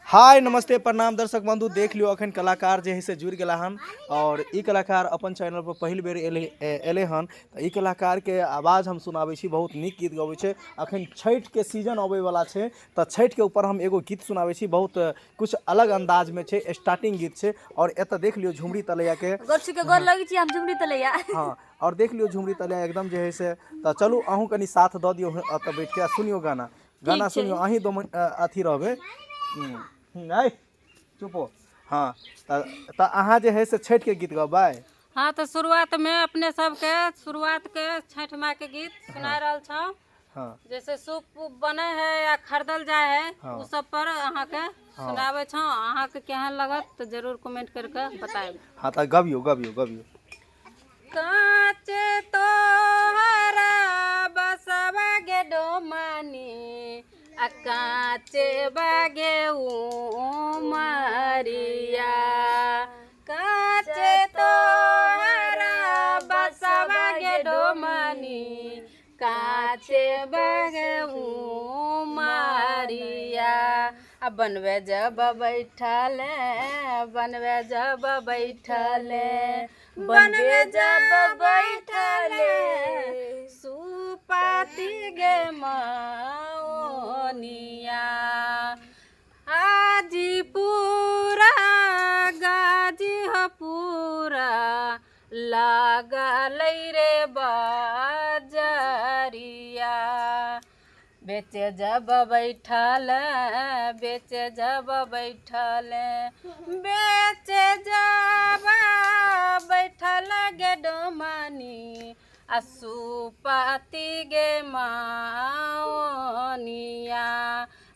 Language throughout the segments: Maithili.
हाय नमस्ते प्रणाम दर्शक बंधु, देख लियो अखन कलाकार जे है से जुड़ गेला हन और ई कलाकार अपन चैनल पर पहिल बेर एले एले हन। तऽ ई कलाकार के आवाज हम सुनाबै छी, बहुत नीक गीत गबै छै। अखन छठि के सीजन अबै वाला छै तऽ छठि के ऊपर हम एगो गीत सुनाबै छी, बहुत कुछ अलग अंदाज में छै, स्टार्टिंग गीत छै। और एतऽ देख लियो झुमरी तलैया के गोर छू के गोर लगै छी हम झुमरी तलैया। हाँ, और देख लियो झुमरी तलैया एकदम जे है से। तऽ चलू अहूँ कनि साथ दऽ दियौ एतऽ बैठ के आ सुनियौ गाना, गाना ठीक छै। सुनियौ, अहीं दो अथी रहबै। आइ चुपो। हाँ, तऽ अहाँ जे है से छठिके गीत गबै। हाँ, तऽ शुरुआतमे अपने सबके शुरुआतके छठि मायके गीत सुना रहल छौं। जैसे सूप उप बनै है या खरीदल जाइ है, उ सब पर अहाँके सुनाबै छौं। अहाँके केहन लगत तऽ जरूर कमेंट करके बतायब। हाँ, तऽ गबियौ गबियौ गबियौ। काँचे तोहरा बसवा गे डोमनी आ काँचे बागे उमरिया, काँचे तोहरा बसवा गे डोमनी काँचे बागे उमरिया, आ बनबे जब बैठले, बनबे जब बैठले, बनबे जब बैठले सुपाती गे मौनिया, हाजीपुरा गाजी हो पूरा लागल रे बजरिया, बेचे जब बैठल, बेचे जब बैठल, बेचे जब बैठल गे डोमनी आ सुपाती गे माओनिया,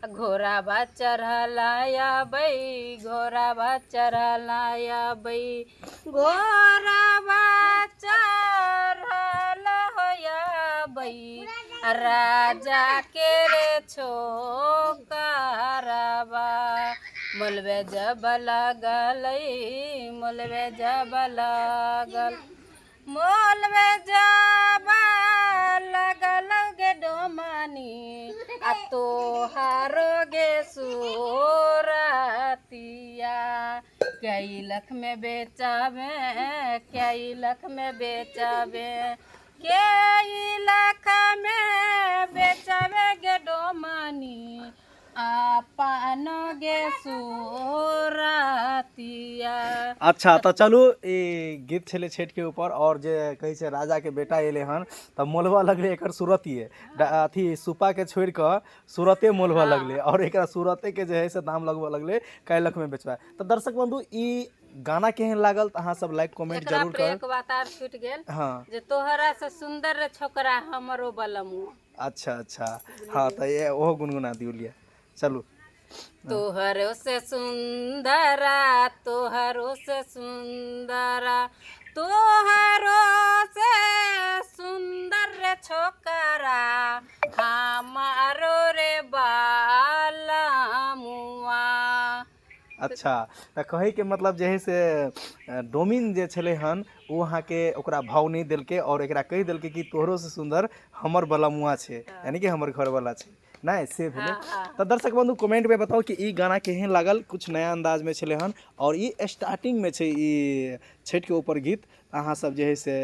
घोड़ाबा चढ़ल आबै, घोड़ाबा चढ़ल आबै, घोड़ाबा चढ़ल हो आबै, राजा के रे छोकरबा, मोलबे जब लगल, मोलबे जब लगल, मोलबे जब लगल गे डोमनी आ तोहारो गे सुरतिया, कई लख में बेचाबे, कई लख में बेचाबे, कई लख में बेचाबे गे डोमनी अपन गे सुरतिया। अच्छा, तऽ चलू ई गीत छलै छठिके ऊपर। और जे कहै छै राजाके बेटा एलै हन तऽ मोलबऽ लगलै एकर सूरतिये, अथी सुपाके छोड़ि कऽ सूरते मोलबऽ लगलै और एकरा सूरतेके जे है से दाम लगबऽ लगलै, कै लाखमे बेचबै। तऽ दर्शक बंधु, ई गाना केहन लागल तऽ अहाँ सब लाइक कमेंट एकरा जरूर पर करब। एक बात आर छूटि गेल हाँ जे तोहरा से सुंदर रे छोकरा हमरो बलमुआ। अच्छा अच्छा, हाँ, तऽ ये ओहो गुनगुना दियौ लिअ। चलू। तोहरो से सुंदरा, तोहरो से सुंदरा, तोहरो से सुंदर रे छोकरा हमारो रे बालमुआ। अच्छा, तऽ कहैके मतलब जे है से डोमिन जे छलै हन ओ अहाँके ओकरा भाव नहि देलकै और एकरा कहि देलकै कि तोहरो से सुन्दर हमर बलमुआ छै, यानी कि हमर घरवाला छै, नहि से भेलै। तऽ दर्शक बंधु, कमेंट में बताउ कि ई गाना केहन लागल। कुछ नया अंदाज में छलै हन और ई स्टार्टिंग में छै ई छठि के ऊपर गीत। अहाँ सब जे है से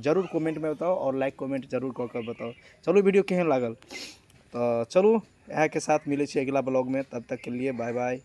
जरूर कमेंट में बताउ और लाइक कमेंट जरूर कऽ के बताउ। चलू, वीडियो केहन लागल। तऽ चलू, इएह के साथ मिलै छी अगिला ब्लॉग में, तब तक के लिए बाय बाय।